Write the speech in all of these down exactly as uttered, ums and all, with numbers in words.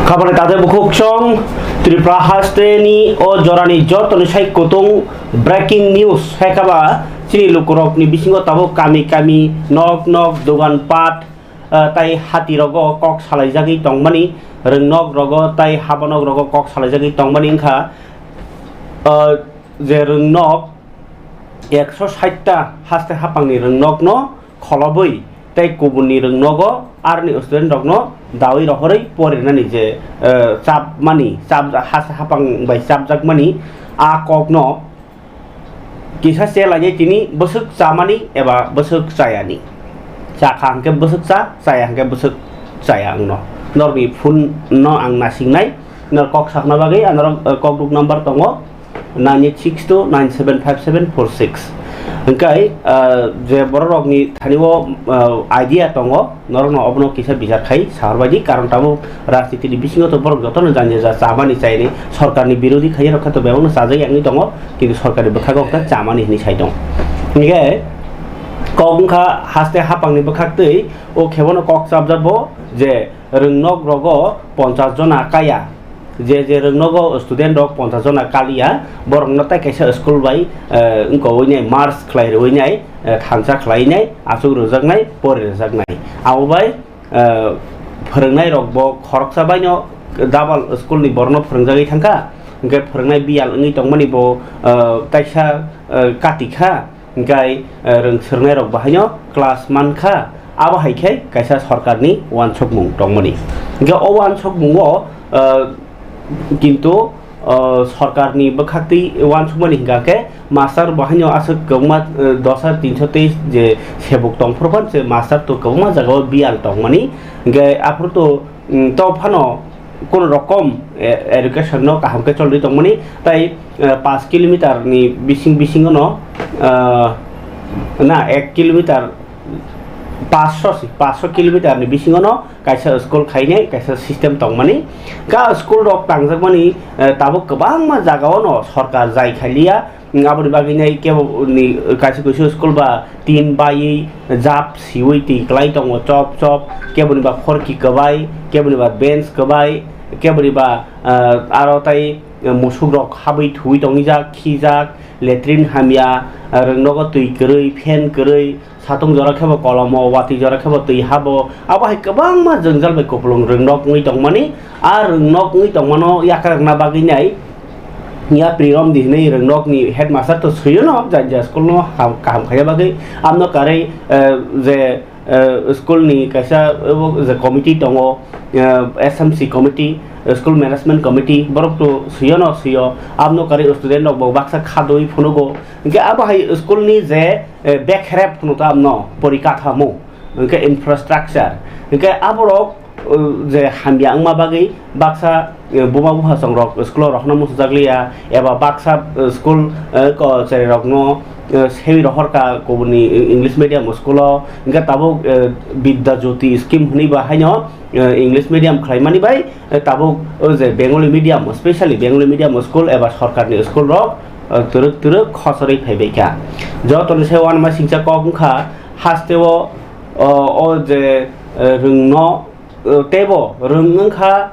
Khabani tatai bukhuk song Tripura haste ni o jorani jotoni sai kutung breaking news hai khaba chini lukurok ni bisingo tabuk kami kami nok nok dogan pat, ah, tai hati rogo kok salai jagwi tongmani, rwngnok rogo tai habanok rogo kok salai jagwi tongmani wngkha, ah, je rwngnok ekso sait ta haste hapangni rwngnokno kholobwi tei kubunni rwngnogo arni student rokno dawi rohorwi porinani je, eh, chapmani, chap-, haste hapang bai chapjakmani a kokno kisa se lainai tini bwswk chamani eba bwswk chayani. Chakha hwnkhe bwswk cha, chaya hwnkhe bwswk chaya wngno. Norokni phone no ang nasingnai, norok kok sakna bagwi ang norok, eh, kok ruk number tongo. Nine eight six two nine seven five seven four six. Hingkai, ah, je bororokni thani o, ah, idea tongo, norokno obono kisa bichar khai sahorbaidi, karon tabuk rajnitini bisingo to borok jotono jani ja chamani chaini, sorkarni birodhi khairok khe to bebakno chajak yangwi tongo, kintu sorkarni bwkhago hwnkhe chamani hinwi sai tong. Hingke kok wngkha haste hapangni bwkhaktwi o khebono kok chapjak bo je rwngnok rogo ponchas jona kaya. Je je rwngnogo student rok ponchas jona kaliya, borokno tai kaisa school bai, eh, wngkowinai merge khlai rwinai, eh, thansa khlainai, achuk rwjaknai, pori rwjaknai. Abo bai, eh, phwrwngnai rok bo khoroksa baino double school ni borokno phwrwngjagwi thangkha, hwnkhe phwrwngnai biyal wngwi tongmani bo, eh, taisa, eh, kati kha. Hingkai, eh, rwng swrwngnairok bahaino class mankha, abo hai khe kaisa sorkarni uansukmung tongmani. Hingke o uansukmungo, eh, kintu, eh, sorkarni bwkhaktwi uansukmani hingka khe master bahaino aswk kwbangma, eh, dos hajar tinso teis je sebuk tongphuru phan se master to kwbangma jagao biyal tongmani. Hingke aphuru to, mm, to phano kono rokom, eh, education no kaham khe cholwi tongmani, tai, eh, paanch kilometer ni bising bisingo no, eh, na ek kilometer paanch so si, paanch so kilometer ni bisingo no kaisa school khainai kaisa system tongmani. Ga school rok tangjakmani, eh, tabuk kwbangma jagao no sorkar jai khailiya. Aboni bagwi nai kebo ni kaisa kaisa school ba tin baiwi jab siwi twi kwlai tongo chop chop, keboni ba khorki kwbai, keboni ba bench kwbai, keboni ba, ah, aro tai musuk rok habwi thuwi tongwi jak, khijak, latrine hamya, ah, rwngnogo twi kwrwi, fan kwrwi, satung jora khebo kolomo, watwi jora khebo twi habo, abo hai kwbangma jwngjal bai kupulung rwngnok wngwi tongmani. A rwngnok wngwi tongmano yakarna bagwi nai yapri romdi hinwi rwngnokni headmaster to swio no, jai jai school no ham-, kaham khaina bagwi. Amno karwi, eh, je, eh, school ni kaisa, eh, je committee tongo, eh, S M C committee, eh, school management committee, borok to swio no swio. Amno karwi student rok bo baksa khadoi phunugo. Hingke abo hai school ni je, eh, bekrep phunu ta amno porikathamo, hingke infrastructure, hingke aborok, uh, je hamya wngma bagwi baksa, uh, buma buphasong rok school o rohorna muchungjakliya, eba baksa, uh, school, uh, ko cherai rokno, uh, sewi rohorka kubuni English medium school o, hingke tabuk, uh, Bidya Jyoti scheme hwnwi ba haino, uh, English medium khlaimani bai, uh, tabuk o je Bengali medium, specially Bengali medium school eba sorkarni school rok, uh, twrwk twrwk khochorwi phaibaikha. Jotoni se uanama singcha kok wngkha hasteo, uh, o je, uh, rwngno, uh, teibo rwng wngkha,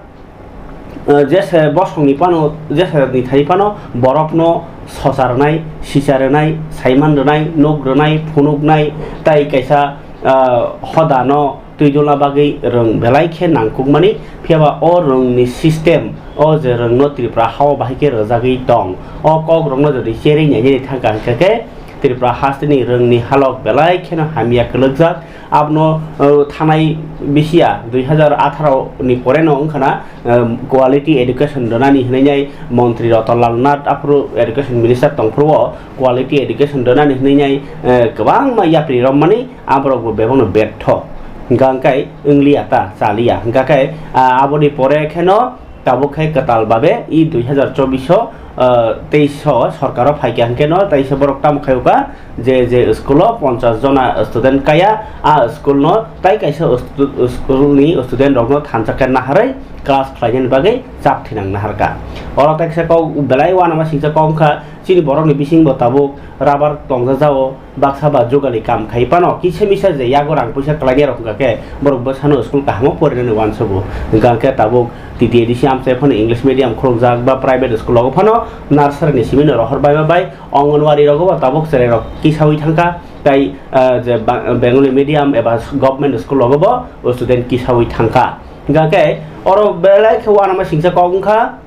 uh, jese bosongni phano, jese ni thani phano borokno socha rwnai, sicha rwnai, saiman rwnai, nuk rwnai, phunuknai, tai kaisa, uh, hodano twi dulna bagwi rwng belai khe nangkukmani, phiyaba o rwngni system, o je rwngno Tripura hao bahai khe rwjagwi tong, o kokrokno jodi cherwi nainani thangkha hwnkhe khe Tripura hasteni rwngni halok belai kheno hamya kwlwkjak. Abono, uh, thanai bisiya dui hazar atharo ni poreno wngkhana, um, quality education rwnani hwnwi nai montri Ratan Lal Nath aphuru education minister tongphuru o quality education rwnani hwnwi nai, uh, kwbangma yapri romani aborok bo bebakno bertho hwnkha hwnkhe wngliya ta chaliya hwnkha khe, uh, aboni pore kheno tabuk khe kwtal babe i dui hazar chobbish o, ah, teis o sorkar o phaikha hwnkhe no teisa borok tamo khaiyokha je, je school o ponchas jona student kaya, a school no tai kaisa stu-, school ni student rok no thansa khe naharwi class khlainani bagwi chap thinang naharkha. Oro teksa kok belai uanama singcha kok wngkha, chini borokni bisingo tabuk rubber tongjajao, baksa ba jugali kam khai phano kisa misa je yago rang puisa kwlainai rok hwnkha khe borok bwsano school kahamo porinani uansugo. Hwnkha khe tabuk T T A D C amchai phano English medium khulukjak ba private school rogo phano nursery ni simi no rohor bai bai Anganwadi rogo bo tabuk cherai rok kisaui thangkha, tai, ah, je ba-, Bengali medium eba government school rogo bo student kisaui thangkha. Hingkha khe oro belai khe uanama singcha kok wngkha,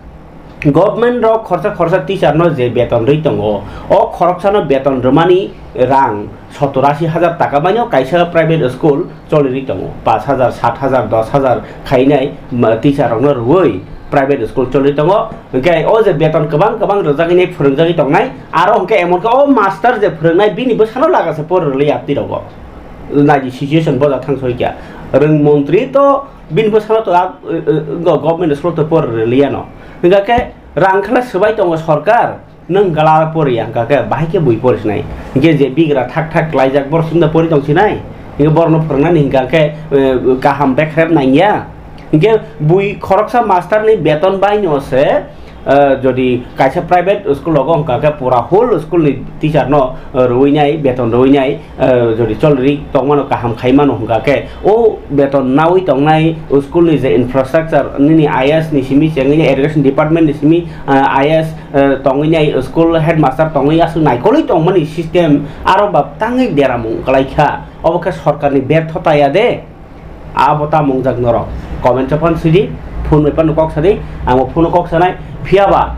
government rok khorsa khorsa teacher no je beton rwi tongo, o khoroksano beton rwmani rang sottor ashi hajar taka baino kaisa private school cholirwi tongo, pash hajar, sat hajar, dos hajar khainai, ma, teacher rokno rwui private school cholirwi tongo. Hingkhe o je beton kwbang kwbang rwjagwi nai phwrwngjagwi tongnai, aro hwnkhe emon khe o master je phwrwngnai bini bwsano lagase porwi rwliya twi rogo. Naidi situation boja thang soi kya. Rwng montri to bini bwsano to a, e, e, go-, government school to porwi rwliya no. Hingkha khe rang khala swbai tongo sorkar, nwng gala poriya hingkha khe bahai khe bui pori sinai. Hingkhe je bigra thak thak klaijak borok simda pori tong sinai. Hingkhe borokno phwrwngnani hingkha khe, e, kaham bekrep nangya. Hingkhe bui khoroksa master ni beton baino se, eh, jodi kaisa private school rogo hingkha khe pura whole school ni teacher no, eh, rwui nai, beton rwui nai, eh, jodi cholri tongmano kaham khai mano hingkha khe o beton naui tongnai school ni je infrastructure nini I S ni simi chengwi education department ni simi, eh, I S, eh, tongwi nai school headmaster tongwi aswk naikolwi tongmani system aro ba tangwi deramung kwlai kha obo khe sorkar ni berthota ya de. Abo tamo wngjak norok? Comment o phan sidi, phone bai phano kok sadi, ang bo phone o kok sanai. Phiya ba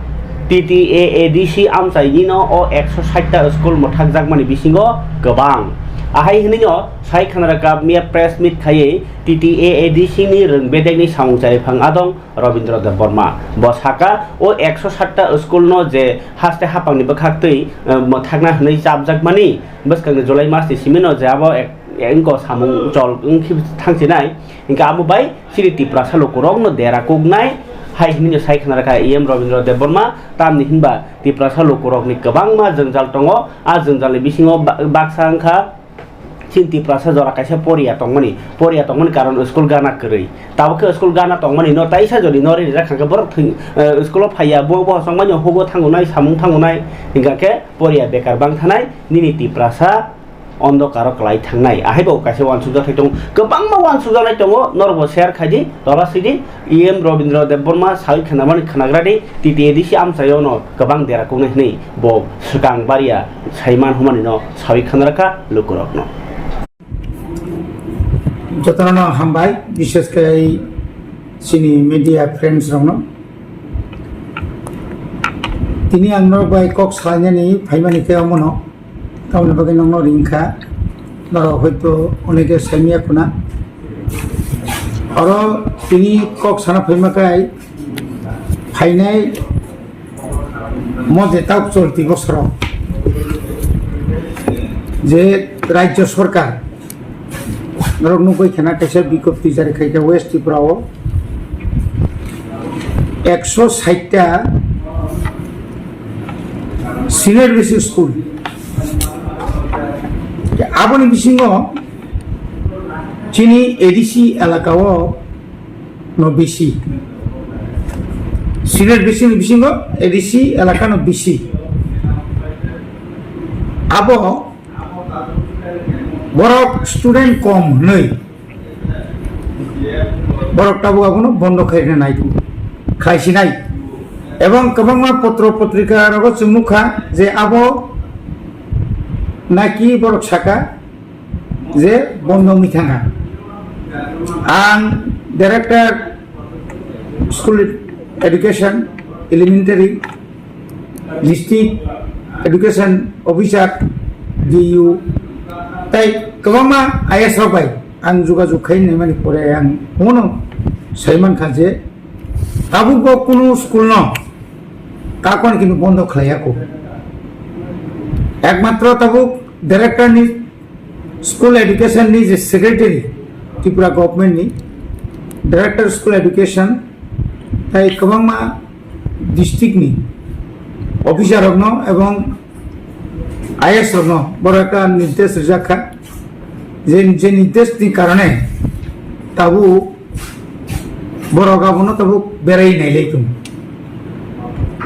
T T A A D C amchaini no o ekso sait ta school mwthakjakmani bisingo kwbang. Ahai hwnwi no sai khna rwkha miya press meet khaiwi T T A A D C ni rwng bedekni samung chariphang adong Robindra Debbarma. Bo saka o ekso sait ta school no je haste haphangni bwkhaktwi, eh, mwthakna hwnwi chapjakmani bwskangni July mas ni simi no je abo ek Engko samung chol wngkhe thangsinai, hingkhe abo bai chini Tiprasa lukurokno dera kuknai hai hinwi sai khna rwkha E M Robindra Debbarma, tamni hinba Tiprasa lukurokni kwbangma jwngjal tongo. A jwngjalni bisingo ba-, baksa wngkha chini Tiprasa jora kaisa poriya tongmani, poriya tongmani karon school gana kwrwi. Tabuk khe school gana tongmani no taisa jodi no rijak kha khe borok thwng, eh, school o phaiya, bo bo chongmani hugo thangunai, samung thangunai, hingkha khe poriya bekar bang thanai nini Tiprasa. Ondokaro kwlai thangnai, ahaibo kaisa uansukjak thai tongo, kwbangma uansukjaknai tongo, norokbo share khaidi, tola sidi, E M Robindra Debbarma sawi khnamani khnagradi, T T A D C amchaio no kwbang dera kungnai hwnwi bo swkang baria saiman humani no sawi khnarwkha lukurokno. Jotono hambai, bishes khe chini media friends rokno. Tini ang norok bai kok salainani phaimani khe omono. Tamoni bagwi nokno ring kha, norok hoito oneke saimya khuna. Oro tini kok sana phaima kai phainai mo je tauk cholti bosoro je rajya sarkar norok nugwi khana kaisa bigjapti jari khaikha West Tripura o ekso sait ta senior basic school. Aboni bisingo chini A D C elaka o no bisi. Senior basic ni bisingo A D C elaka no bisi. Abo borok student kom hwnwi borok tabuk abono bondo khairina naitu, khlaisinai. Ebong kwbangma potro potrika rogo chwng nukha je abo naki borok saka je bondo wngwi thangkha. Ang director school education, elementary, district education officer, D U, tai kwbangma I S rok bai ang jogajog khai naimani pore ang bono sai mankha je tabuk bo kunu school no kakon kini bondo khlaiya ko. Ekmatro tabuk director ni school education ni je secretary Tripura government ni director school education tai kwbangma district ni officer rokno ebong I S rokno borok ekta nirdesh rijak kha je, je nirdesh ni karone tabuk Borok abono tabuk berai nailai tongo.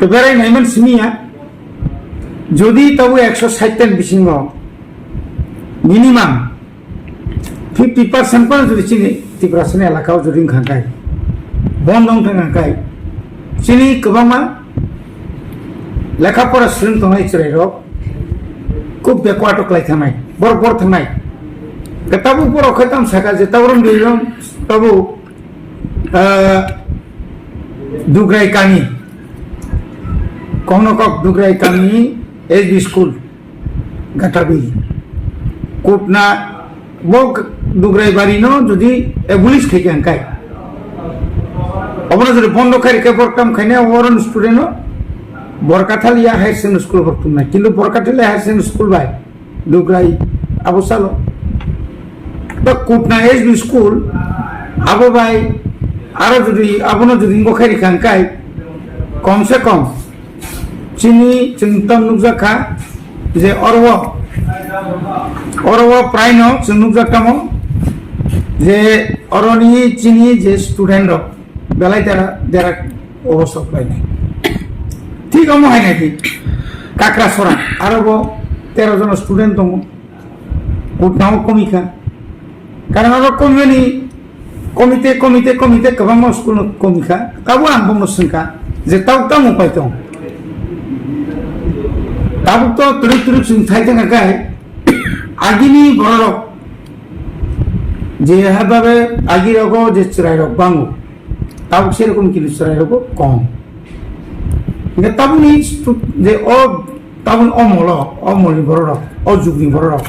To berai naiman simi ya, jodi tabuk ekso sait ta ni bisingo minimum fifty percent phano jodi chini Tiprasani elakao jodi wngkha khe, bondo wngkha khe, chini kwbangma lekha pora swrwng tongnai chwrairok khub backward o kwlai thangnai, borok bor thangnai. Khe tabuk borok khe tamo saka je tabuk rwng tabuk, ah, Dugrai kami, Kohnokok Dugrai kami S B school, Gatabil. Kutna bo Dugrai bari no jodi abolish khai khe hwnkhai, obono jodi bondo khai rikhe borok tam khaine oron student no Borkathalia Higher Secondary School borok tumnai, kintu Borkathalia Higher Secondary School bai Dugrai abo salo. To Kutna S B school abo bai aro jodi abono jodi bo khai rikha hwnkhai kom se kom chini chwng tam nukjak kha je oro o, oro o prai no chwng nukjak tamo je oroni chini je student rok belai dera dera obosta khlainai. Thik omo hai nai di Kakrasora aro bo tero jon student tongo. Kutnao komi kha. Karon aro komimani komite, komite, komite kwbangma school no komi kha. Tabuk ang bongno swngkha je tabuk tamo upai tong. Tabuk to twrwk twrwk chwng thai thangkha khe agini bororok je hababe agi rogo je chwrai rok bango. Tabuk serokom kini chwrai rok bo kom. Hingke tabukni stu-, je o tabukni o molo, o molni bororok, o jugni bororok,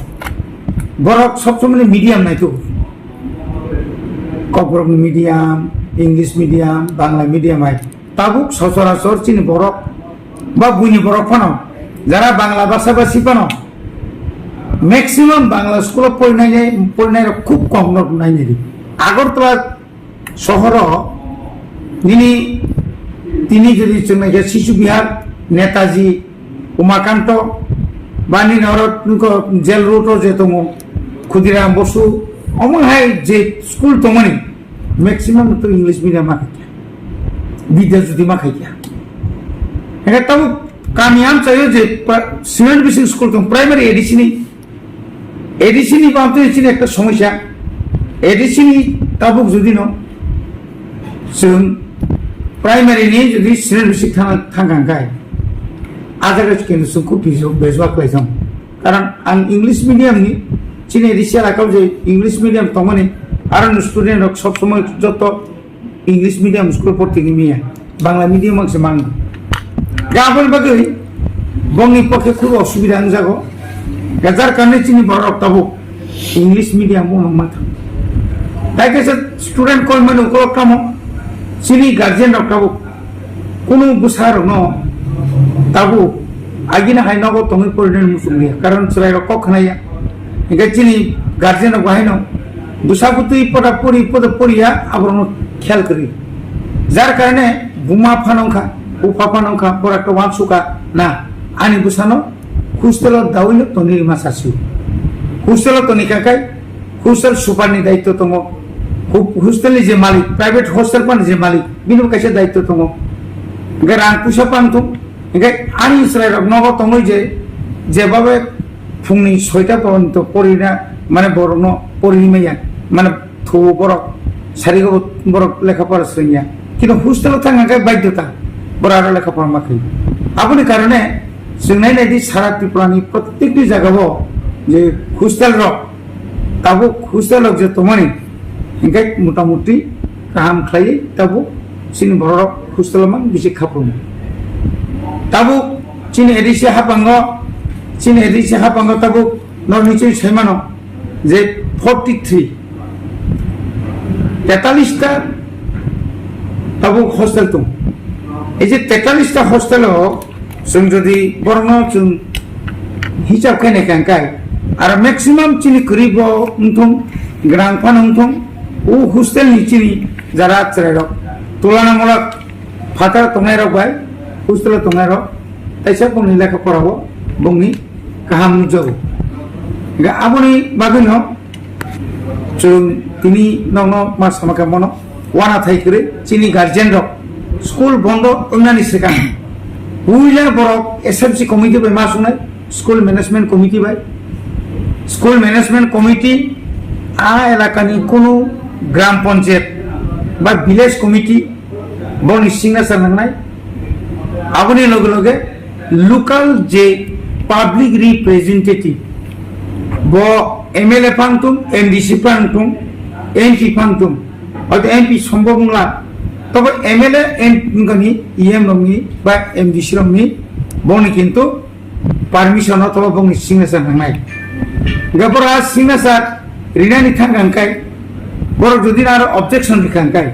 borok sob somoni medium naituk. Kokborokni medium, English medium, Bangla medium hai. Tabuk sochorachor chini borok ba buini borok phano, jara Bangla basa basi phano, maximum Bangla school o porinai, porinai rok khub kom no nai nai di. Agartala sohoro nini tini jodi chwng naikha Sisu Bihar, Netaji, Umakanto, ba nini oro nungkho jail road o je tongo, Khudiram Bosu, omo hai je school tongmani maximum to English medium ma khaikha, Bidya Jyoti ma khaikha. Hingke tabuk kami amchaio je pa-, senior basic school tong primary A D C ni A D C ni bamtwi chini ekta somosya, A D C ni tabuk jodi no chwng primary ni jodi senior basic thang, thang kha khe, a jaga kintu chwng khub bijok bejua khlai thang. Karon ang English medium ni chini A D C elaka o je English medium tongmani, aro ni student rok sob somoi joto English medium school porti ni miya, Bangla medium ang se mang. Ga aboni bagwi bongni pokhe khub osubida wngjago. Ga jar karne chini borok tabuk English medium o nangma thang. Tai kaisa student kol mani ukolok tamo chini guardian rok tabuk kunu bwsa rok no tabuk agini hai nogo tongwi porinani muchung liya, karon chwrai rok kok khna ya. Hingke chini guardian rok bahai no bwsa bwtwi poda pori, poda pori ya, aborok no khel kwrwi. Jar karone buma phano wngkha, bupha phano wngkha, borak to wansukha na, ani bwsano hostel o dawi no tonwi rwma sasio. Hostel o toni kha khe hostel super ni daityo tongo. Hu-, hostel ni je malik, private hostel phano je malik, bini bo kaisa daityo tongo. Hingke rang puisa phano thung, hingke ani chwrai rok nogo tongwi je, jebabe phungni soita porjonto porina, mane borokno porini maya, mane thuo borok, sarigo borok lekha pora swrwngya. Kintu hostel o thangna khe baidhyota, borok aro lekha pora ma khaio. Aboni karone chwng nai nai di sara Tripura ni prottekti jaga o je hostel rok tabuk hostel rok je tongmani, hingke motamuti kaham khlaiwi tabuk chini bororok hostel o mang bisi khaprwng. Tabuk chini A D C hapango, chini A D C hapango tabuk norok ni chini saimano je forty three, tetallis ta tabuk hostel tong. Ei je tetallis ta hostel o chwng jodi borokno chwng hisab khe naikha hwnkhe, aro maximum chini kwrwi bo wngthung, gwnang phano wngthung, o hostel ni chini jara chwrairok tulonamulok phataro tongnairok bai hostel o tongnairok taisa bongni lekha pora bo bongni kaham nukjago. Hingkhe aboni bagwino chwng tini nokno ma sama khe mano. Uanathai kwrwi chini guardian rok school bondo wngnani swkang puila borok S M C committee bai ma sungnai, school management committee bai, school management committee a elakani kunu gram panchayat ba village committee boni signature nangnai. Aboni loge loge local je public representative, bo M L A phang tung, M D C phang tung, M P phang tung, hoito M P sombok wngla, tobo M L A, M P wngkha ni E M rokni ba M D C rokni boni kintu permission o tobo bokni signature nangnai. Hingke borok a signature rinani thang kha hingkai, borok jodi na aro objection rikha hingkai,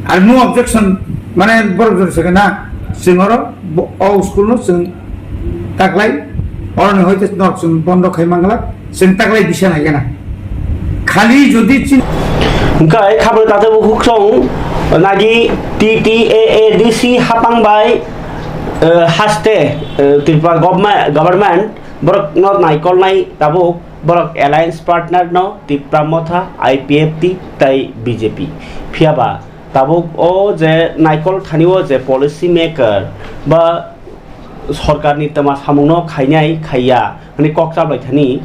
ar no objection, mane borok jodi sakha na, chwng oro bo-, o school no chwng taklai, oroni hoite norok chwng bondo khai mangla, chwng taklai bisa nai gana. Khali jodi chin- Hingkai khabra tato bukhuk song nagi T T A A D C hapang bai, eh, haste, eh, Tripura government, government borok no naikolnai tabuk borok alliance partner no Tipra Motha, I P F T tei B J P. Phiya ba tabuk o je naikol thani o je policy maker ba sorkar ni twma samung no khainai khaiya hwnwi kok chablai thani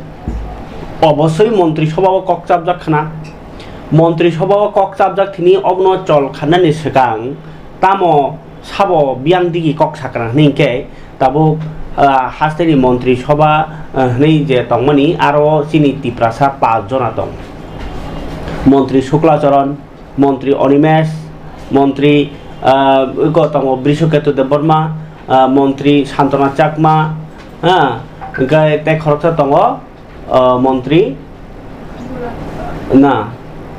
obosoi montri sobha o kok chapjak khna. Montri sobha o kok chapjak thini obono chol khanani swkang tamo sabo biyang digi kok sakra hwnwi hwnkhe tabuk, ah, hasteni montri sobha, ah, hwnwi je tongmani aro chini Tiprasa paanch jona tong. Montri Shukla Charan, montri Animesh, montri, ah, iko tongo Brishaketu Debbarma, ah, montri Santana Chakma, ha, hwnkhe tei khoroksa tongo, ah, montri, na,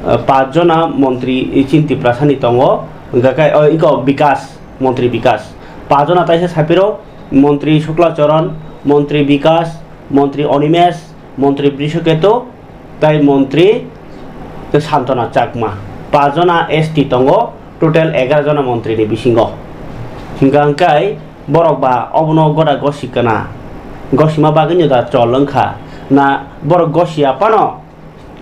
ah, paanch jona montri chini Tiprasani tongo, hwnkhe, oh, iko Bikas, montri Bikas. Paanch jona taisa saphiro, montri Shukla Charan, montri Bikas, montri Animesh, montri Brishaketu, tei montri Santana Chakma. Paanch jona S T tongo, total egaroh jona montri ni bisingo. Hingka hingkai borok ba obono goda gosi kana, gosima bagwino da chol wngkha. Na borok gosi aphano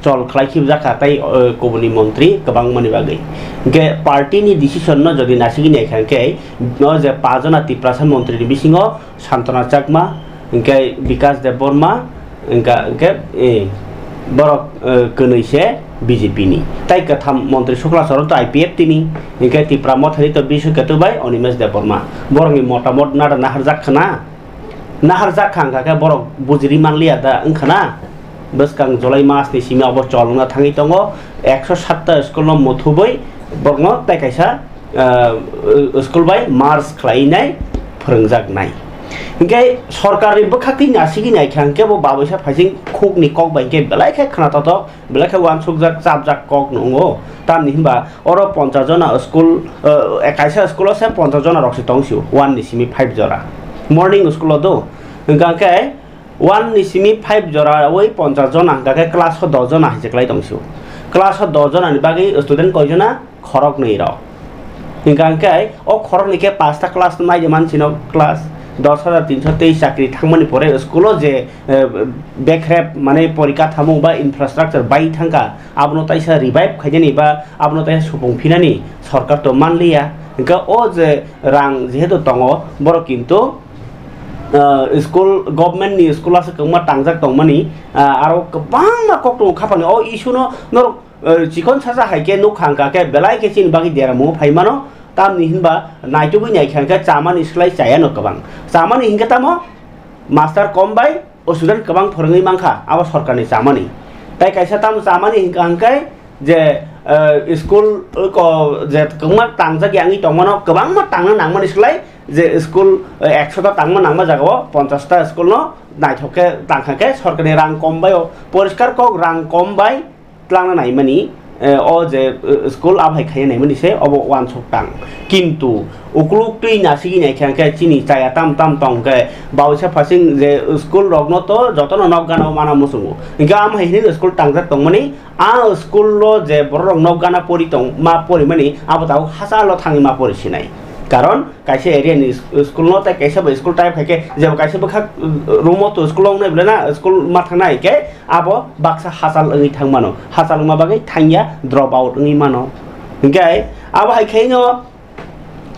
chol khlai khibjak kha tei, eh, kubuni montri kwbangmani bagwi. Hingke party ni decision no jodi nasigini naikha hingke, o je paanch jona Tiprasa montri ni bisingo Santana Chakma, hingke Bikas Debbarma, hingka, hingke, eh, borok, eh, kwnwi se B J P ni. Tai kwtham montri Shukla Charan to I P F T ni, hingke Tipra Mothani to Brishaketu bai Animesh Debbarma. Borokni motamot nada naharjak khna, naharjak kha hingka khe borok bujiri manliya da wngkha na. Bwskang July mas ni simi abo cholwngna thangwi tongo, ekso satta school no muthubui borokno tai kaisa ah, school bai merge khlainai phwrwngjaknai. Hinkhe sorkarni bwkhaktwi nasigwi naikha hinkhe bo babuisa phaising khukni kok bai hinkhe belai khe khna totok, belai khe uansukjak chapjak kok nungo. Tamni hinba oro ponchas jona school, ah, kaisa school o se ponchas jona rok se tong sio, one ni simi five jora. Morning school o do. Hinkha khe one ni simi five jora oi ponchas jona hinkha khe class o dos jona hai se klai tong sio. Class o dos jona ni bagwi student koi jona? Khoroknwi rok. Hinkha khe o khoroknwi khe pasta class mai de manchino class dos hajar tinso tei chakri thangmani pore school o je, eh, bekrep mane porika thamung ba infrastructure bai thangkha abono taisa revive khainani ba abono taisa supung phinani sorkar to manliya. Hinkha o je rang jehetu tongo borok kintu, ah, school, government ni school asa kwbangma tangjak tongmani, ah, aro kwbangma kok tongo khapangni o issue no norok, ah, chikon sacha hai khe nukha hwnkha khe belai khe chini bagwi deramungo phai mano, tamni hinba naitugwi naikha hwnkhe chamani slai chaya no kwbang. Chamani hinkhe tamo master kom bai student kwbang phwrwngwi mankha, abo sorkarni chamani. Tai kaisa tamo chamani hinkha hwnkhe je, eh, school ko je kwbangma tangjak yangwi tongmano, kwbangma tangna nangmani slai je school, eh, ekso ta tangma nangma jagao ponchas ta school no naithok khe tangkha khe sorkarni rang kom bai o, poriskar kok rang kom bai twlangna naimani, eh, o je, eh, school abo hai khaiya naimani se obo uansuk tang. Kintu ukluk twi nasigwi naikha hwnkhe chini chaya tam tam tong khe babuisa phasing je school rokno to jotono nok gana o mana muchungo. Hinkhe amo hai hwnwi school tangjak tongmani, a school o je borok rok nok gana pori tong ma porimani abo tabuk hachalo thangwi ma pori sinai. Karon kaisa area ni sk-, school no tei kaisa bo school type hai khe jebo kaisa bwkhak, uh, room o to school o wngnai belai na school ma thangnai khe abo baksa hachal wngwi thang mano, hachal wngma bagwi thangya drop out wngwi mano. Hingke abo hai khaino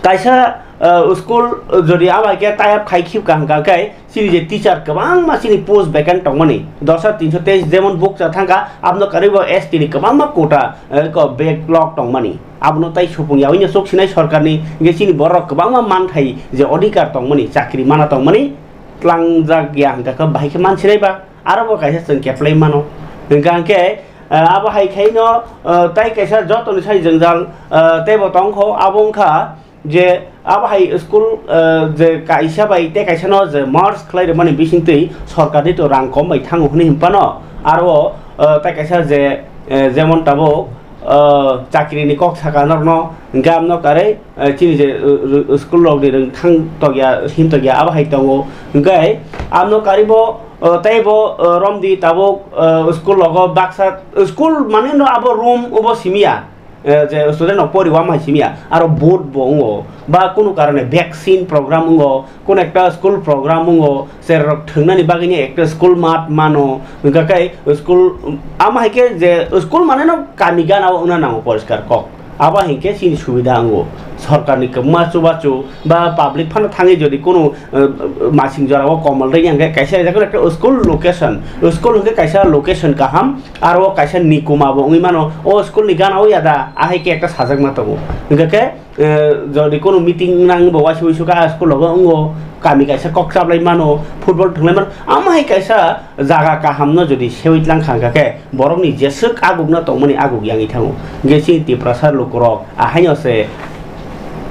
kaisa, ah, school jodi abo hai khe tie up khai khibka hingka khe chini je teacher kwbangma chini post vacant tongmani, dos hajar tinso teis jemon bukcha thangka, abono karwi bo S T ni kwbangma quota, eh, ko backlog tongmani. Abono tai supung yaui no chuk sinai sorkarni, hingke chini borok kwbangma manthai je odhikar tongmani, chakri mana tongmani, tlangjak ya hingka khe bahai khe mansinai ba, aro bo kaisa chwng keplai mano. Hingka hingke, eh, abo hai khaino, eh, tai kaisa jotoni sai jwngjal, eh, teibo tongkho, abo wngkha je abo hai school, eh, je kaisa bai tei kaisa no je merge khlai rwmani bisingtwi sorkarni to rang kom bai thango hwnwi hinphano aro, eh, tai kaisa je, eh, jemon tabuk, eh, chakri ni kok saka norno hingke amno karwi, eh, chini je, eh, ru-, school rok ni rwngthang tokya, him tokya abo hai tongo. Hingke amno karwi bo, eh, tei bo, eh, romdi tabuk, eh, school rogo baksa school mane no abo room obo simiya. Eh, je student rok pori wama hai simiya, aro board bo wngo, ba kunu karone vaccine program wngo, kunu ekta school program wngo, cherrok thwngnani bagwi ni ekta school mat mano, hingka khe school, ama hai khe je school mane no kami gana o wngna nango poriskar kok, abo hinkhe chini subida wngo, sorkarni kwbangma chubachu ba public phano thangwi jodi kunu, eh, masing jora o komol rwi hingkhe kaisa rijak khe school location, school hingkhe kaisa location kaham, aro kaisa nikuma bo wngwi mano, o school ni gana o ya da, ahai khe ekta sajakma tongo. Hingkha khe, eh, jodi kono meeting nang bo waisa uisu kha, a school o wngo, kami kaisa kok chaplai mano, football thwnglai mano, amo hai kaisa jaga kaham no jodi sewi tlang kha, hingkha khe borok ni jeswk aguk no tongmani aguk yangwi thango. Hingkhe chini Tiprasa lukurok ahaino se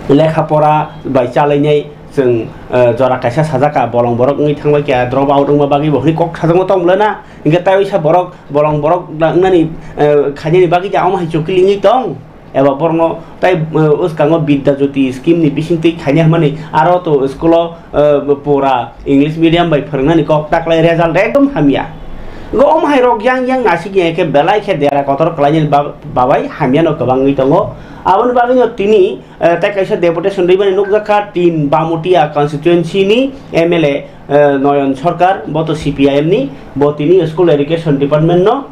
lekha pora bai chalainai chwng, eh, jora kaisa sajak kha, bolong borok wngwi thangbai kha, drop out wngma bagwi bo hwnwi kok sajakma tong bwlai na. Hingke tai waisa borok, bolong borok da wngnani, eh, khainani bagwi ja omo hai chukli wngwi tong? Eba borokno tai, eh, bwskango Bidya Jyoti scheme ni bisingtwi khaina hwnmani aro to school o, eh, pura English medium bai phwrwngnani kok taklai result ekdom hamya. Hingke omo hai rok yang yang nasik ya khe belai khe dera kotor kwlainani ba-, babai hamya no kwbang wngwi tongo. Aboni bagwi no tini, eh, tai kaisa deputation rwimani nukjakha tin Bamutia constituency ni M L A, eh, Noyon Sarkar, bo to C P I M ni, bo tini School Education Department no,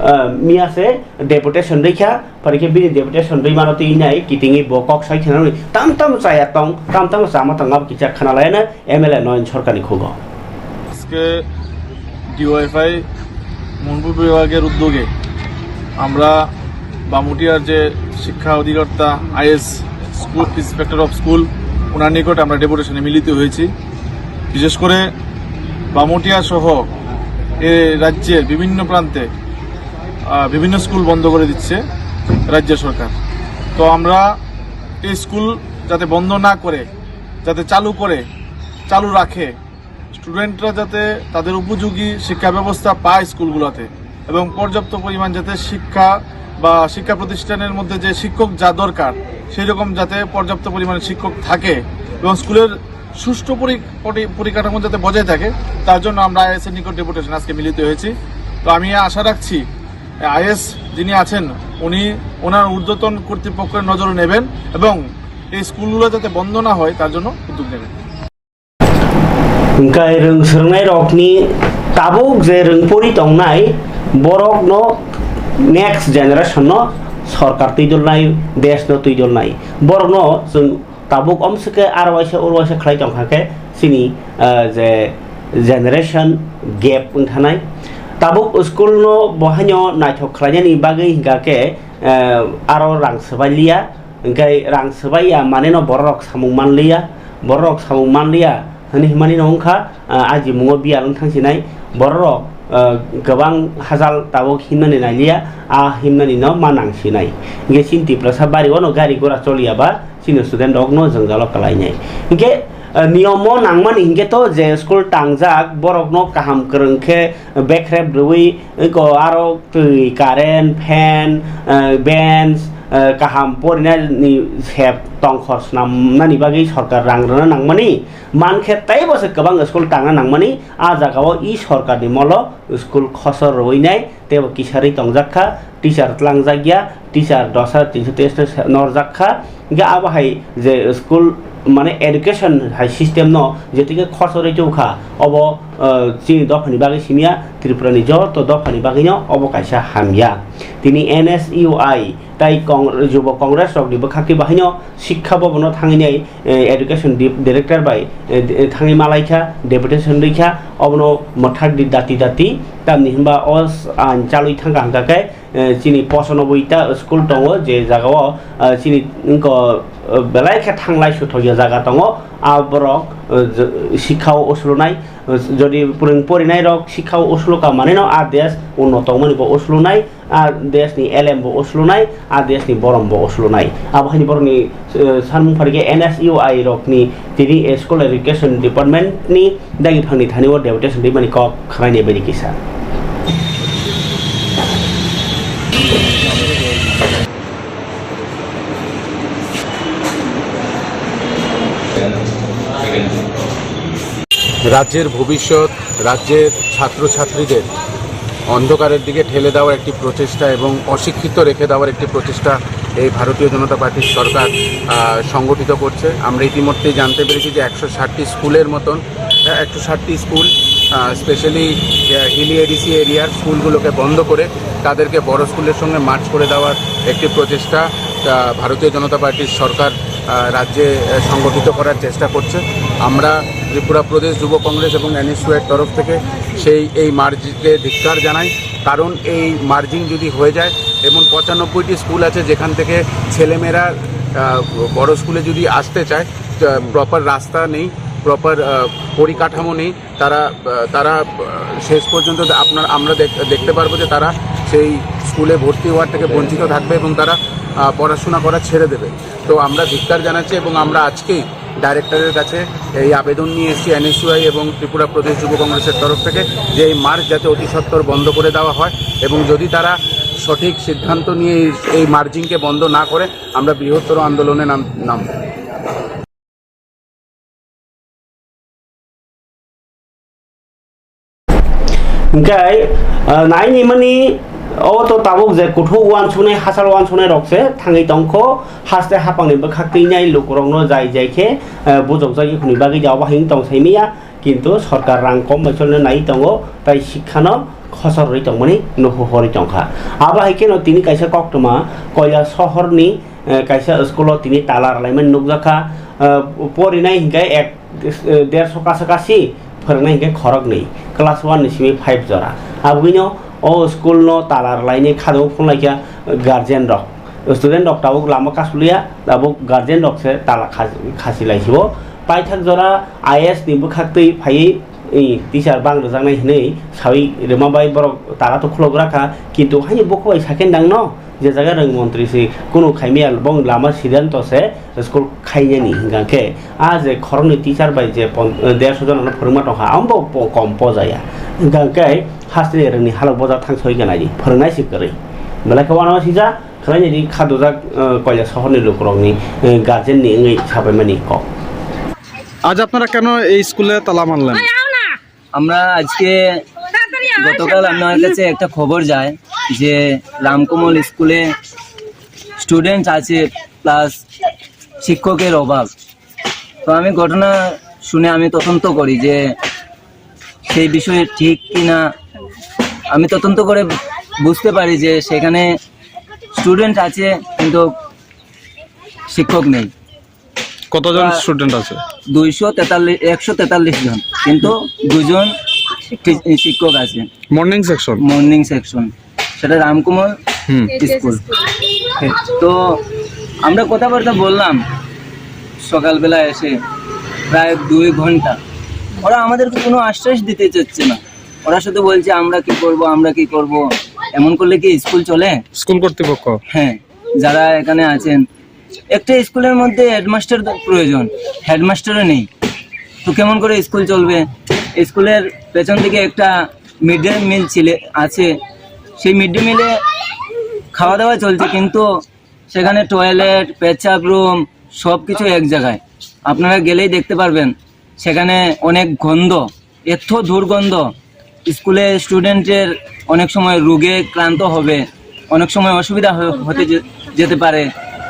eh, miya se deputation rikha, pore khe bini deputation rimano twi nai kitingwi bo kok sai khna nwi tam tam chaya tong, tam tam chama tong, abo kisa khna laya na M L A Noyon Sarkar ni khugo. আজকে DYFI Manipur বিভাগের উদ্যোগে আমরা বামুটিয়ার যে শিক্ষা অধিকর্তা IS school inspector of school, ওনার নিকট আমরা ডেপুটেশনে মিলিত হয়েছি। বিশেষ করে বামুটিয়া সহ এ রাজ্যের বিভিন্ন প্রান্তে, আহ, বিভিন্ন স্কুল বন্ধ করে দিচ্ছে রাজ্য সরকার। তো আমরা এই স্কুল যাতে বন্ধ না করে, যাতে চালু করে, চালু রাখে, স্টুডেন্টরা যাতে তাদের উপযোগী শিক্ষা ব্যবস্থা পায় স্কুলগুলোতে এবং পর্যাপ্ত পরিমাণ যাতে শিক্ষা বা শিক্ষা প্রতিষ্ঠানের মধ্যে যে শিক্ষক যা দরকার সেই রকম যাতে পর্যাপ্ত পরিমাণে শিক্ষক থাকে এবং স্কুলের সুষ্ঠু পরি-, পরি-, পরিকাঠামো যাতে বজায় থাকে, তার জন্য আমরা আইএস এর নিকট ডেপুটেশন আজকে মিলিত হয়েছি। তো আমি আশা রাখছি আইএস যিনি আছেন উনি ওনার ঊর্ধ্বতন কর্তৃপক্ষের নজরে নেবেন এবং এই স্কুলগুলো যাতে বন্ধ না হয় তার জন্য উদ্যোগ নেবেন। Hingkhe rwng swrwngnairokni tabuk je rwngpori tongnai, borokno next generation no sorkar twidolnai, desh no twidolnai. Borokno chwng tabuk omswkhe aro waisa oro waisa khlai tongkha khe chini, ah, je generation gap wngthanai. Tabuk school no bo haino naithok khlainani bagwi hingkha khe, ah, aro rang swbai liya. Hingkhe rang swbai ya maneno bororok samung manliya, bororok samung manliya hwnwi himani no wngkha, ah, ajimungo biyal wng thangsinai bororok, ah, kwbang hajal tabuk himnani nailiya, a himnani no ma nangsinai. Hingkhe chini Tiprasa bari ono gari gora choliya ba chini student rok no jwngjalo kwlainai. Hingkhe, ah, niyomo nangmani hingkhe to je school tangjak borok no kaham kwrwng khe bekrep rwui eko aro twi, current, fan, eh, bench, eh, kaham porinani sep tongkhor swnamnani bagwi sorkar rang rwna nangmani. Mankhe teibo se kwbang school tangna nangmani. A jagao i sorkarni molo school khosor rwinai teibo kisarwi tongjakha, teacher tlangjakya, teacher dos hajar tinso teis norjakha. Hingkhe abo hai je school mane education hai system no jetuke khorsa rwi tongkha, obo, eh, chini dophani bagwi simya, Tripura ni joto dophani bagwi no obo kaisa hamya. Tini N S U I tai Cong-, Jubo Congress rok ni bwkhak twi bahai no Shikkha Bhavan no thangwi nai, eh, education di-, director bai, eh, di-, thangwi malaikha, deputation rwikha, obono mwthak di dati dati, tamni hwnba o s-, ain chalwi thangkha hwnkha khe, eh, chini posanoboi ta school tongo, je jagao, eh, chini wngkha, eh, belai khe thanglai suthoya jaga tongo, a borok, eh, j-, sikhao uslunai, eh, jodi pwrwng porinai rok sikhao usluka manino a desh unno tongmani bo uslunai, a desh ni elem bo uslunai, a desh ni borom bo uslunai. Abo haini borokni, eh, sanmung pharikhe N S U I rokni tini, eh, School Education Department ni dagi phangni thani o deputation rimani kok khwlainai bai kisa. রাজ্যের ভবিষ্যৎ, রাজ্যের ছাত্রছাত্রীদের অন্ধকারের দিকে ঠেলে দেওয়ার একটি প্রচেষ্টা এবং অশিক্ষিত রেখে দেওয়ার একটি প্রচেষ্টা এই ভারতীয় জনতা পার্টির সরকার, আহ, সংগঠিত করছে। আমরা ইতিমধ্যেই জানতে পেরেছি যে একশো ষাটটি স্কুলের মতন, আহ, একশো ষাটটি স্কুল, আহ, স্পেশালি, আহ, হিলি এডিসি এরিয়ার স্কুলগুলোকে বন্ধ করে তাদেরকে বড় স্কুলের সঙ্গে মার্জ করে দেওয়ার একটি প্রচেষ্টা, আহ, ভারতীয় জনতা পার্টির সরকার, আহ, রাজ্যে, আহ, সংগঠিত করার চেষ্টা করছে। আমরা ত্রিপুরা প্রদেশ যুব কংগ্রেস এবং এনএসইউআইর তরফ থেকে সেই, এই মার্জকে ধিক্কার জানাই। কারণ এই মার্জিং যদি হয়ে যায়, এমন পঁচানব্বইটি স্কুল আছে যেখান থেকে ছেলেমেয়েরা, আহ, বড় স্কুলে যদি আসতে চায়, আহ, প্রপার রাস্তা নেই, প্রপার, আহ, পরিকাঠামো নেই, তারা, আহ, তারা, আহ, শেষ পর্যন্ত আপনার, আমরা দেখ-, দেখতে পারবো যে তারা সেই স্কুলে ভর্তি হওয়ার থেকে বঞ্চিত থাকবে এবং তারা, আহ, পড়াশোনা করা ছেড়ে দেবে। তো আমরা ধিক্কার জানাচ্ছি এবং আমরা আজকেই ডাইরেক্টরের কাছে এই আবেদন নিয়ে এসেছি এনএসইউআই এবং ত্রিপুরা প্রদেশ যুব কংগ্রেসের তরফ থেকে, যে এই মার্চ যাতে অতি সত্বর বন্ধ করে দেওয়া হয় এবং যদি তারা সঠিক সিদ্ধান্ত নিয়ে এই, এই মার্জিংকে বন্ধ না করে, আমরা বৃহত্তর আন্দোলনে নাম-, নামব। Hingke, ah, naini mani, o to tabuk je kuthuk uansuknai, hachal uansuknai rok se thangwi tongkho, haste hapangni bwkhak twi nai lukurokno jai jai khe, ah, bujokjagwi hwnwi bagwi ja obo hai wng tong sai manya, kintu sorkar rang kom bai cholno nai tongo, tai sikhano khosor rwi tongmani nuhu horwi tongkha. Abo hai kheno tini kaisa koktwma Koilasohorni, eh, kaisa school o tini tala rwlaimani nukjakha. Eh, porinai hinkhe ek, eh, derso kasa kasi, phwrwngnai hinkhe khoroknwi, class one ni simi five jora. Aboni o school no tala rwlainai khadok phunlaikha guardian rok. Student rok tabuk lama kasuluya, tabuk guardian rok se tala khas-, khasi laisio. Paithak jora I A S ni bwkhak twi phaiwi, eh, teacher bang rwjaknai hinwi sawi rwma bai borok tala to khulok rakha, kintu haini bukhuk bai sakhe nangno je jaga rwng montri se kunu khaimya bong lama siddhanto se school khainani hingkha khe a je khoroknwi teacher bai je pon-, eh, derso jona no phwrwngma tongkha, amo bo po-, kom pojaya. Hingkha khe hasteni rwngni halok boja thang soi gana di phwrwngnai se kwrwi. Belai khe uanama sijak. Khlainani kha dujak, eh, Koilasohorni lukurokni, eh, guardianni wngwi sabaimani kok. আজ আপনারা কেন এই স্কুলে তালা মারলেন? আমরা আজকে, গতকাল আমার কাছে একটা খবর যায় যে রামকমল স্কুলে স্টুডেন্ট আছে প্লাস শিক্ষকের অভাব। তো আমি ঘটনা শুনে আমি তদন্ত করি যে সেই বিষয়ে ঠিক কি না। আমি তদন্ত করে বুঝতে পারি যে সেখানে স্টুডেন্ট আছে, কিন্তু শিক্ষক নেই। কতজন আহ, স্টুডেন্ট আছে? দুইশো তেতাল্লিশ, একশো তেতাল্লিশ জন, কিন্তু দুজন টি-, শিক্ষক আছে। Morning section? মর্নিং সেকশন, সেটা রামকমল হুম। স্কুল। তো আমরা কথাবার্তা বললাম সকালবেলা এসে প্রায় দুই ঘন্টা, ওরা আমাদেরকে কোনো আশ্বাস দিতে চাচ্ছে না। ওরা শুধু বলছে, "আমরা কি করব, আমরা কি করব, এমন করলে কি স্কুল চলে?" স্কুল কর্তৃপক্ষ? হ্যাঁ, যারা এখানে আছেন, একটা স্কুলের মধ্যে হেডমাস্টার প্রয়োজন, হেডমাস্টারও নেই, তো কেমন করে স্কুল চলবে? স্কুলের পেছন দিকে একটা মিড ডে মিল ছিলে, আছে, সেই মিড ডে মিলে খাওয়া দাওয়া চলছে, কিন্তু সেখানে টয়লেট, পেচ্ছাপ রুম, সব কিছু এক জায়গায়। আপনারা গেলেই দেখতে পারবেন, সেখানে অনেক গন্ধ, এত দুর্গন্ধ। স্কুলে স্টুডেন্টের অনেক সময় রোগে ক্রান্ত হবে, অনেক সময় অসুবিধা হ-, হতে যে-, যেতে পারে।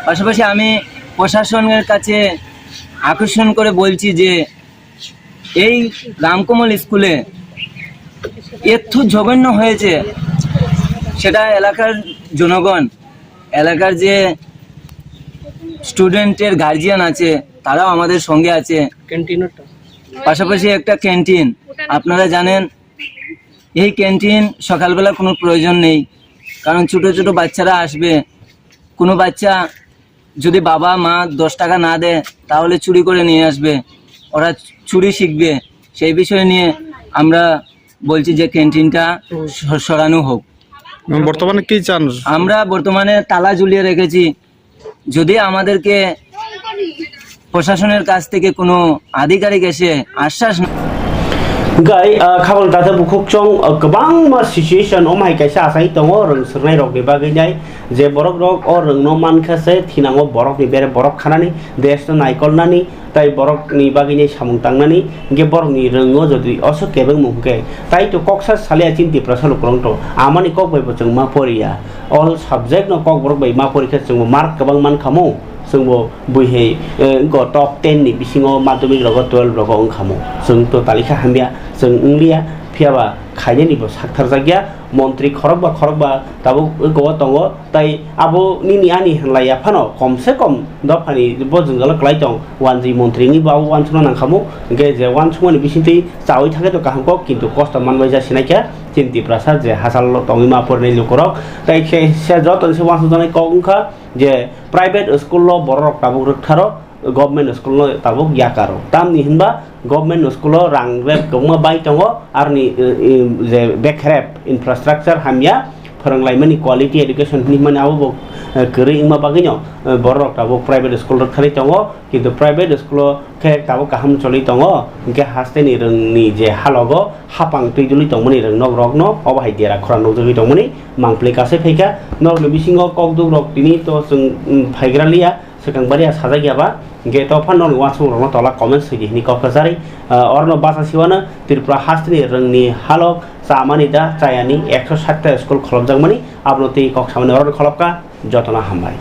পাশাপাশি আমি প্রশাসনের কাছে আকর্ষণ করে বলছি যে এই রামকমল স্কুলে এত জঘন্য হয়েছে, সেটা এলাকার জনগণ, এলাকার যে স্টুডেন্টের গার্জিয়ান আছে, তারাও আমাদের সঙ্গে আছে। ক্যান্টিনটা। পাশাপাশি একটা ক্যান্টিন, আপনারা জানেন, এই ক্যান্টিন সকালবেলা কোনো প্রয়োজন নেই, কারণ ছোট ছোট বাচ্চারা আসবে। কোনো বাচ্চা যদি বাবা মা দশ টাকা না দেয়, তাহলে চুরি করে নিয়ে আসবে, ওরা চুরি শিখবে। সেই বিষয় নিয়ে আমরা বলছি যে ক্যান্টিনটা স-, সরানো হোক। বর্তমানে কি চান? আমরা বর্তমানে তালা ঝুলিয়ে রেখেছি। যদি আমাদেরকে প্রশাসনের কাছ থেকে কোনো আধিকারিক এসে আশ্বাস না Gai, ah, khabang tata bukhuk chong, ah, kwbangma situation om hai kaisa asai tongo, rwng swrwnai rok ni bagwi nai, je borok rok o rwng no mankha se thinango borok ni bere borok khanani, desh no naikolnani, tai borok ni bagwi nai samung tangnani, hingke borok ni rwng o jodi osok kebeng mung hingke, tai to koksa salia chini Tiprasa lukurok to, amani kok bai bo chwng ma poriya, all subject no kok borok bai ma porikha chwng bo mark kwbang mankha mo. Chwngbo buihei, eh, wngkha top ten ni bisingo madhyamik rogo twelve rogo wngkha mo. Chwng totally khe hamya, chwng wngliya, phiyaba khainani bo saktharjakya. Montri khorokba khorokba tabuk wngkha o tongo, tai abo nini ani hinlaiya phano komse kom dophani bo jwngjalo kwlai tong. Wanjwi montri wngwi bo abo uansukna nangkha mo, hwnkhe je uansukmani bisingtwi chawi thangkhe to kaham kok, kintu kosto manbai ja sinaikha chini Tiprasa je hachalo tongwi ma porinai lukurok. Tai khe se joto ni se uansukjaknai kok wngkha, je private school o borok tabuk rwktharo, government school no tabuk yakaro. Tamni hinba government school o rang rep kwbangma bai tongo, aroni, eh, eh, je bekrep infrastructure hamya, phwrwnglaimani quality education hinwi mani abo bo, eh, kwrwi wngma bagwino, eh, borok tabuk private school rwktharwi tongo, kintu private school o khe tabuk kaham choli tongo, hwnkhe hasteni rwngni je halogo hapang twi duli tongmani rwng nok rokno obo hai dera khora nukjagwi tongmani mangpli kasai phaikha. Norokni bisingo kokduk rok tini to chwng, mm, phaigra liya, swkang baria sajak ya ba, hwnkhe to phano norokni uansuk rokno tola comment swi di hwnwi kok kwcharwi, ah, orono bacha siwano Tripura hasteni rwngni halok chamani da chayani ekso sat ta school kholopjakmani, abono twi kok samani orono kholopkha, jotono hambai.